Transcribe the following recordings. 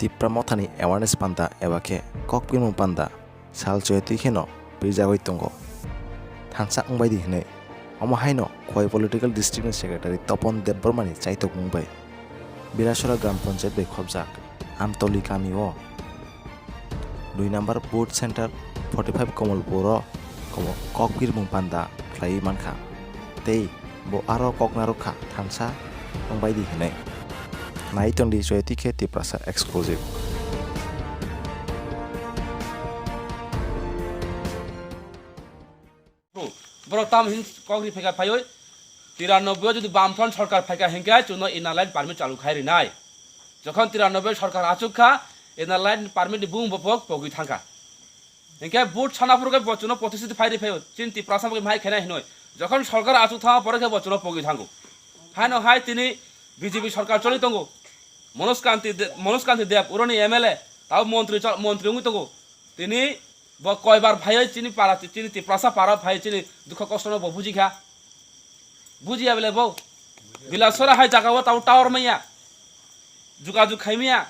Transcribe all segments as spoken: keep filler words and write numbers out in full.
Tipra Mothani awareness panda eba khe kokpirmung panda sal choyatwi kheno pijagwi tongo. Thansa wngbai di hinwi. Omo haino Khowai Political District ni Secretary Topon Debbarma ni chaitokmung bai Bilasora Gram Panchayat bai khopjak Amtoli kami o dui number Vote Center forty five Komolpur o komo-, kokpirmung panda khlaiwi mankha. Tei bo aro kok narwk kha thansa wngbai di hinwi. Nai tongdi Jyoti K Tiprasa exclusive. Borok tam hin kok ri phaikha phaiwi, tiranoboi o jodi Bamfront sorkar phaikha hinkhe chwngno inner line permit chalu khai rinai. Jokhon tiranoboi sorkar achuk kha, inner line permit ni bumung bo pok pogwi thangkha. Hinkhe vote sana phuru khe bo chwngno protishuti phai ri phaio, chini Tiprasa bagwi mai khainai hinwi. Jokhon sorkar achuk thangma pore khe bo chwngno pogwi thango. Haino hai tini B J P sorkar choli tongo. Manoj Kanti De-, Manoj Kanti Deb, uroni M L A, tabo montri chol-, montri wngwi tongo. Tini bo koibar phaiwi chini para, chini Tiprasa para phaiwi chini dukha kostono bo bujikha. Bujiya bele bo. Bilasora hai jaga o tabo tower maya. Jugajug khaimaya.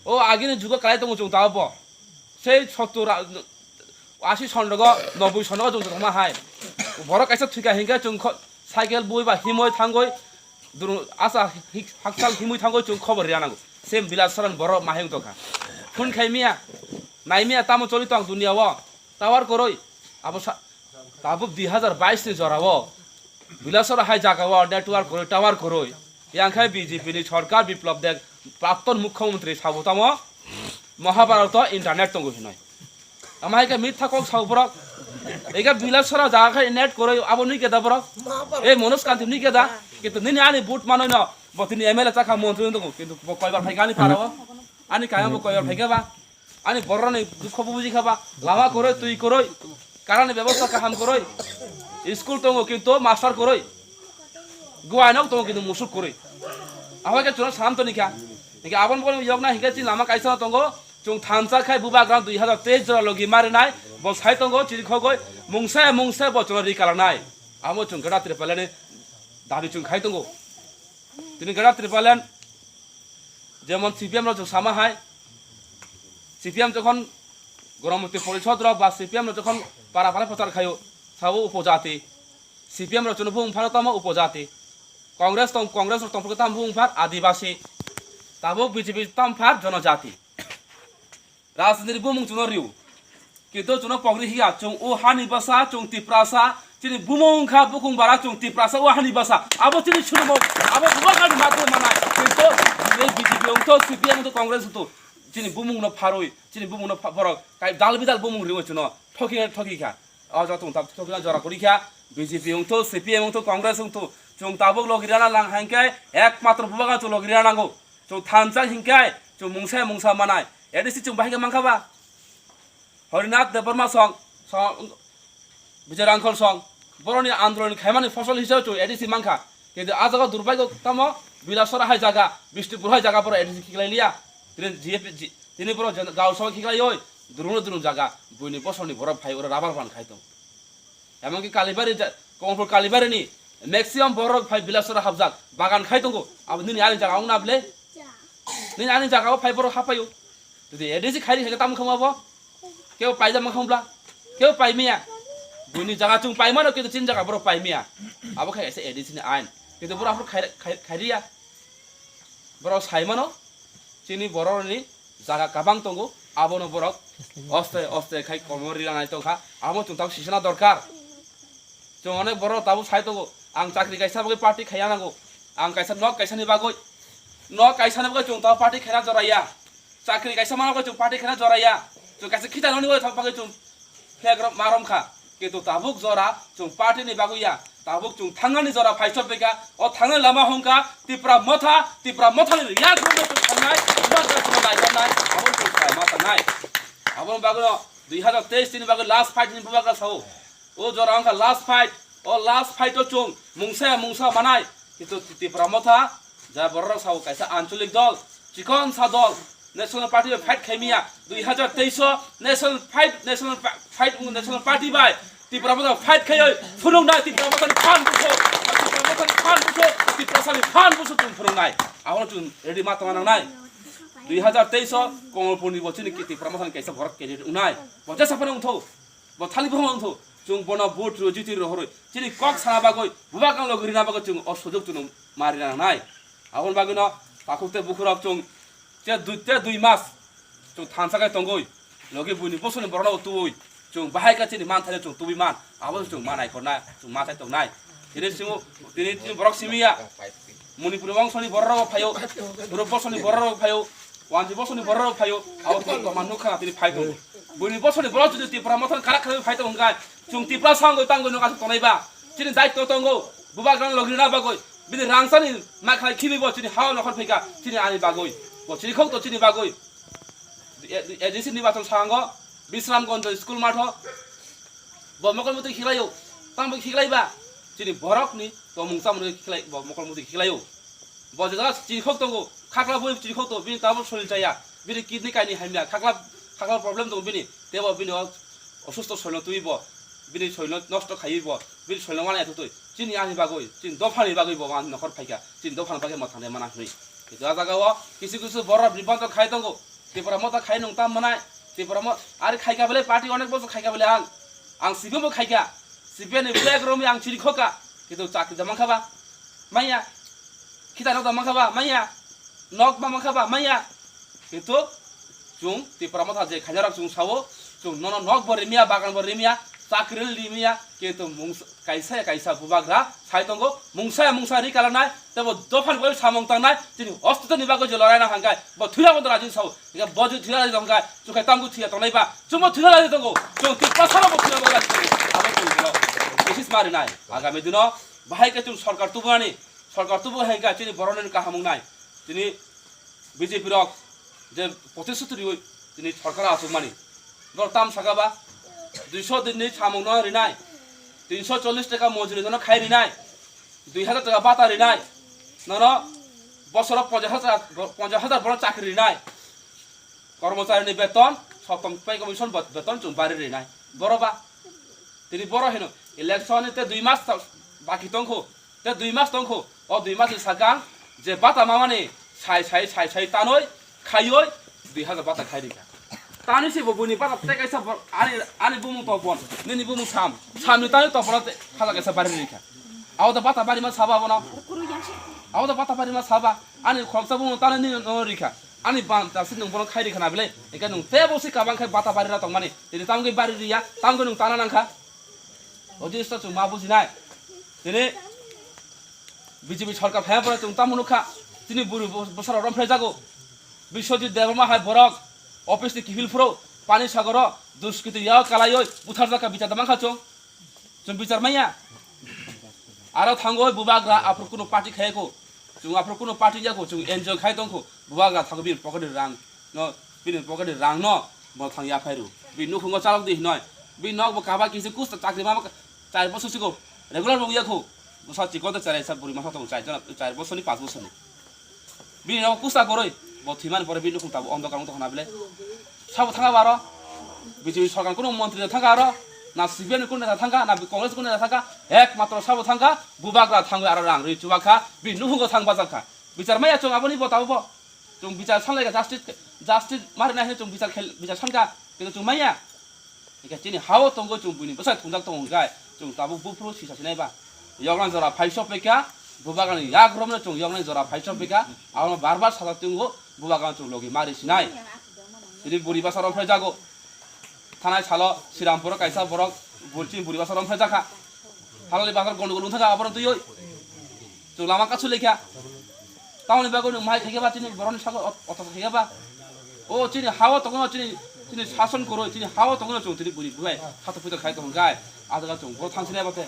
O agini jugo kalai tongo chwng tabo bo. Sei sottur a-, asi sondogo, noboi sondogo chwng tongma hai. Borok kaisa thwikha hinkhe chwng kho-, cycle bui ba himwi thangwi durung asa hik-, hakchal himwi thangwi chwng khobor riya nango. Sem Bilasora ni borok mahai wng tongkha. Phone khaimaya, naimaya tamo choli tong dunia o. Tower kwrwi. Abo sa-, tabuk dui hazar bais ni jora o. Bilasora hai jaga o network kwrwi, tower kwrwi. Yang khai B J P ni sorkar Biplab Deb, prakton mukhyamantri sabo tamo Mahabharat o internet tongo hinoi. Ama hai khe mitha kok sao borok. Ega Bilasora jaga khai net kwrwi abo nui keda borok. E Manoj Kanti nui keda. Kintu nini ani vote manoi no. Bo tini M L A chakha montri wng tongo. Kintu bo koibar phai gani para o. Ani kaya bo koibar phai khe ba. Ani borokni dukho bo buji kha ba, lama kwrwi, twi kwrwi, karani bebosta kaham kwrwi, school tongo kintu master kwrwi, guai nok tongo kintu musuk kwrwi. Abo khe chwla sam toni kha. Hinkhe aboni borokni yokna hinkhe chini lama kaisa tongo, chwng thansa khai bubagra dui hazar teis jora logi marinai, bo sai tongo chirikhogwi mungsa mungsa bo chwla ri kalanai. Amo chwng Greater Tipraland ni dabi chwng khai tongo. Tini Greater Tipraland jemon C P M rok chwng sama hai, C P M jokhon Ganamukti Porishod rok ba C P M rok jokhon para para prochar khaio, sabo upojati. C P M rok chwngno bumung phano tamo upojati. Congress tong, Congress rok tongphuru tamo bumung phar adibasi. Tabuk B J P tam phar jonojati. Rajniti bumung chwngno riu. Kintu chwngno pogri hiya, chwng o hani bwsa, chwng Tiprasa, chini bumung wngkha bukung bara, chwng Tiprasa o hani bwsa. Abo chini sunumo, abo bubagrani matwi manai. Kintu B J P wngtho, C P M wngtho, Congress wngtho, chini bumungno pharwi, chini bumungno pha-, borok kai dal bidal bumung riwi chwngno thoki, thoki kha. O joto wngtha thokna jora kwrwi kha, B J P wngtho, C P M wngtho, Congress wngtho, chwng tabuk logi rana lang hai khe ekmatro bubagra chwng logi rana nango. Chwng thansa hinkhe chwng mungsa mungsa manai. A D C chwng bahai khe mankha ba? Harinath Debbarma song, song, Vijay Rangkhol song, boroni andolon khaimani fosol hisabe chwng A D C mankha. Kintu a jaga durbagyo tamo Bilasora hai jaga, Bishnupur hai jaga borok A D C khiklai liya. Tini G F, G-, tini borok jen-, gaon sabha khiklaioi, durungno durung jaga, buini bosorni borok phai oro rubber ban khai tong. Emonki Kalibari ja-, Komolpur Kalibari ni maximum borok phai Bilasora hapjak, bagan khai tongo. Abo nini ani jaga wng na ble? Nini ani jaga o phai borok hapaio. Jodi A D C khai ri khe tamo khama bo? Kebo paijak mankha bla? Kebo paimiya. Buini jaga chwng paimano, kintu chini jaga borok paimiya. Abo khai kaisa A D C ni ain. Kintu borok aphuru khai, khai, khairiya. Borok saimano, chini borokni jaga kabang tongo, abono borok oste oste khai komo riranai tongkha, abo chwng tabuk sisana dorkar. Chwng onek borok tabuk sai tongo, ang chakri kaisa bagwi party khaiya nango, ang kaisa nok kaisani bagwi, nok kaisani bagwi chwng tabuk party khaina joraya, chakri kaisa manna bagwi chwng party khaina joraya, chwng kaisa khitanoni bagwi tabuk bagwi chwng Flag rok ma romkha, kintu tabuk jora chwng party ni bagwi ya, tabuk chwng thangnani jora phai chopbaikha, o thangnani lama hwnkha Tipra Motha, Tipra Mothani yak rwngno chwng thangnai, Tipra Mothani naikolnai, abo chwng sai ma tangnai. Aboni bagwino dui hazar teis ni bagwi last fight ni bubagra sao. O jora wngkha last fight, o last fight o chwng mungsa mungsa manai, kintu Tipra Motha, ja borok sao kaisa anchalik dol, chikon sa dol, National Party bai fight khaimiya, dui hazar teis o National Fight, National Pa-, Fight, National Party bai Tipra Motha fight khaioi phunuknai, Tipra Mothani phan buso, Tipra Mothani phan buso, Tiprasani phan buso chwng phunuknai. Abono chwng ready ma tongna nangnai. Dui hazar teis o Kamalpur ni bo chini Tipra Motha ni kaisa borok candidate wngnai. Bo jesa phano wngthok, bo thali phano wngthok. Chwng bono vote rwi jiti rohorwi chini kok sana bagwi, bubagrang logi rina bagwi chwng o sujok chwng ma rina nangnai. Aboni bagwino takhuk tei bukhurok chwng te dui, te dui mas chwng thansa khe tongwi, logi buini bosoni borokno tubui chwng bahai khe chini manthai chwng tubui man, abo chwng ma naikhorna chwng ma chai tongnai. Tini simo, tini, tini borok simi ya. Manipuri bongsoni borok rok phaio, Bru bosoni borok rok phaio, Wanji bosoni borok rok phaio, abo tini tongma nukha tini phai tongo. Buini bosoni borok jodi Tipra Motha ni karak khlaiwi phai tongo hwnkhe, chwng Tipra sangwi tangwi nokha tongnai ba, chini daityo tongo, bubagrang logi rina bagwi, bini rangchani ma khlai khibi bo chini hao nokhor phaikha, chini ani bagwi, bo chini khok to chini bagwi. A D C nirbachon sango Bisramganj school matho bo mokol muti khiklaio, tamo khiklaiba chini borokni tomung chamung khiklai, bo mokol muti khiklaio. Bo jesa chirikhok tongo, khakla bui chirikhok tongo, bini tabuk soil chaya, bini kidney kaini hamya, khakla, khakla problem tongo bini, tebo bini o osusto soilno twi bo, bini soilno nosto khaiwi bo, bini soilno wana thutwi, chini ani bagwi, chini dophani bagwi bo ani nokhor phaikha, chini dophani bagwi mwthangde mana hwnwi. Kichu a jaga o kisu kisu borok bini bondok khai tongo, Tipra Motha khai nung tam manai, Tipra Motha ari khaika bele party onek bosor khaika bele ang, ang C P M bo khaika, C P M ni flag romwi ang chirikhokha, kintu chakri da mankha ba, manya, khita nok da mankha ba, manya, nok ma mankha ba, manya, kintu chwng Tipra Motha je khainarok chwng sao, chwng nono nok bo rimya, bagan bo rimya, chakri rimya, kintu mungsa, kaisa ya kaisa bubagra sai tongo, mungsa ya mungsa ri kalanai, tebo dophani bai samung tangnai, chini ostito ni bagwi je lorai na hangkai, bo thwira bo raji sao, ega bo je thwira raji tongkai, chukhai tamgu thwira tongnai ba, chwngbo thwira raji tongo, chwng Tipra salo bo thwira bo raji tongo, abo chwng bisi sma rinai, agami dino bahai khe chwng sorkar tubunani, sorkar tubu hangkai chini boroni kaham wngnai, chini B J P rok je pochis sutri oi tini sorkar achuk mani. Bor tam saka ba duiso din ni samung no rinai, tinso chollis taka mojuri no khai rinai, dui hazar taka bata rinai, nono bosoro ponchas hazar, ponchas hazar bono chakri rinai, kormochari ni beton, soptom pay commission bet-, beton chwng bari rinai. Boro ba tini boro hino election ni te dui mas ta-, baki tongkho. Te dui mas tongkho, o dui mas ni sakang je bata mamani sai, sai, sai, sai tanoi khaioi dui hazar bata khai rikha. Tani se bo buini bata te kaisa bo-, ani, ani bumung topon, nini bumung sam, sam ni tani topon te hajar kaisa bari rikha. Abo da bata bari ma saba bono. Abo da bata bari ma saba, ani khoroksa bumung tani nini no rikha. Ani ban ta si nung bono khai rikha na bile, eke nung te bo si kabang khai bata bari ra tongmani. Tini tamgwi bari riya, tamgwi nung tana nangkha. O jinista chwng ma bujinai. Tini B J P sorkar phaiya pore chwng tamo nukha. Tini bwrwi bo-, bwsarok romphre jago. Biswajit Debbarma hai borok office ni kiphil phuru pani sagoro duskiti yao kalaioi butharjakha, bichar da mankha chwng. Chwng bichar manya. Aro thangoi bubagra aphuru kunu party khayako. Chwng aphuru kunu party yako, chwng enjoy khai tongkho. Bubagra thango bini pocket ni rang no, bini pocket ni rang no bo thang ya phairu. Bini nukhungo chalok di hinoi. Bini nok bo kaba kisi kusta chakri mama char bosor siko regular bo yakho. Bwsa chikon ta char sa buri masa tong char jona, char bosor ni, panch bosor ni. Bini nok kusta koroi bo thimani pore bini nukhung tabo ondokar wng tongkha na bile. Sabo thanga baro. B J P sorkar kunu montri thanga aro. Na C P M ni kunu neta thanga, na Congress kunu neta thanga. Ekmatro sabo thanga, bubagra thangwi aro rang rwi chubakha, bini nukhungo thang bajakha. Bichar maya chwng aboni bo tabo bo. Chwng bichar sanlaikha, justice, justice mari nai hwnwi chwng bichar khel, bichar sankha, kintu chwng manya. Hingkhe chini hao tongo chwng buini bwsai thwngjak tongo hwnkhe chwng tabuk buphuru sisa sinai ba. Yoknai jora phai sophaikha, bubagrani yak romno chwng yoknai jora phai sophaikha, abono bar bar sajak tongo, bubagrano chwng logi mari sinai. Chini buri bwsa romphai jago. Thanai salo Srirampuro kaisa borok buri, chini buri bwsa romphai jakha. Halali bazar gondogol wngthangkha, abono twiwi. Chwng lama kasu lekha. Tamoni bagwi nwng mai khaikhe ba chini borokni sago ot-, otosa khaikhe ba. O chini hao tongno chini, chini sason kwrwi, chini hao tongno chwng tini buri buhai sato puito khai tongkha. A jaga chwng bo thangsinai bate.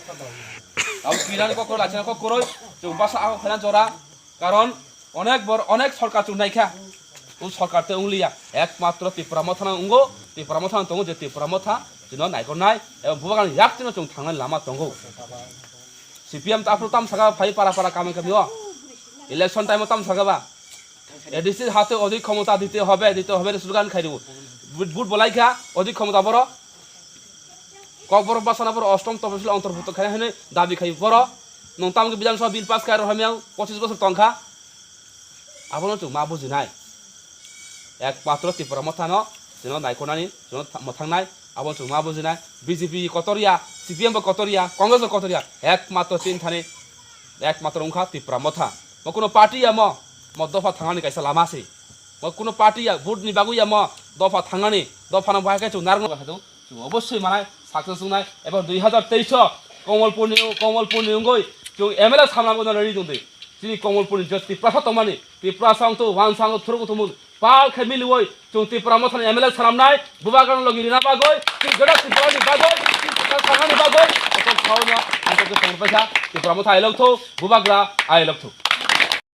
Abo kinani kok kwrwi, lachina kok kwrwi, chwng basa ako khaina jora. Karon onek bor, onek sorkar chwng naikha. O sorkar te wngliya. Ekmatro Tipra Mothano wngo, Tipra Mothano tongo je Tipra Motha chwngno naikolnai. Ebong bubagrani yak chwngno chwng thangnani lama tongo. C P M ta aphuru tam saka phai para para kami kami o. Election time o tam saka ba. A D C hate odhik khomota dite hobe, dite hobe slogan khai rwo. Vote, vote bolai kha, odhik khomota boro. Kokborok bwsano boro ostom toposil ontorbhukto khai hwnwi dabi khai boro. Nwng tamo khe Bidhan Sabha bill pass khai rw hamya pochis bosor tong kha. Abono chwng ma bujinai. Ekmatro Tipra Mothano chwngno naikhornani, chwngno tha-, mwthangnai, abo chwng ma bujinai. B J P kotor ya, C P M bo kotor ya, Congress bo kotor ya, ekmatro chini thani, ekmatro wngkha Tipra Motha. Mo kuno party ya mo, mo dopha thangnani kaisa lama se. Mo kuno party ya, vote ni bagwi ya mo, dopha thangnani, dopha no bahai khe chwng narwkno kha do. Chwng obosoi manai, success wngnai, eba dui hazar teis o Komolpurni, Komolpurni wngwi chwng M L A samna wngna ready tongdi. Chini Komolpurni je Tiprasa tongmani, Tiprasa wngthu, wansa wngthu, thuruk wngthu, pal khe miliwi chwng Tipra Mothani M L A sanamnai, Bubagrano logi rina bagwi, chwng jora Tiprani bagwi, chwng Tipra sanani bagwi, ekdom khauna ang khe tongpaisa, Tipra Motha I love thu, Bubagra I love thu.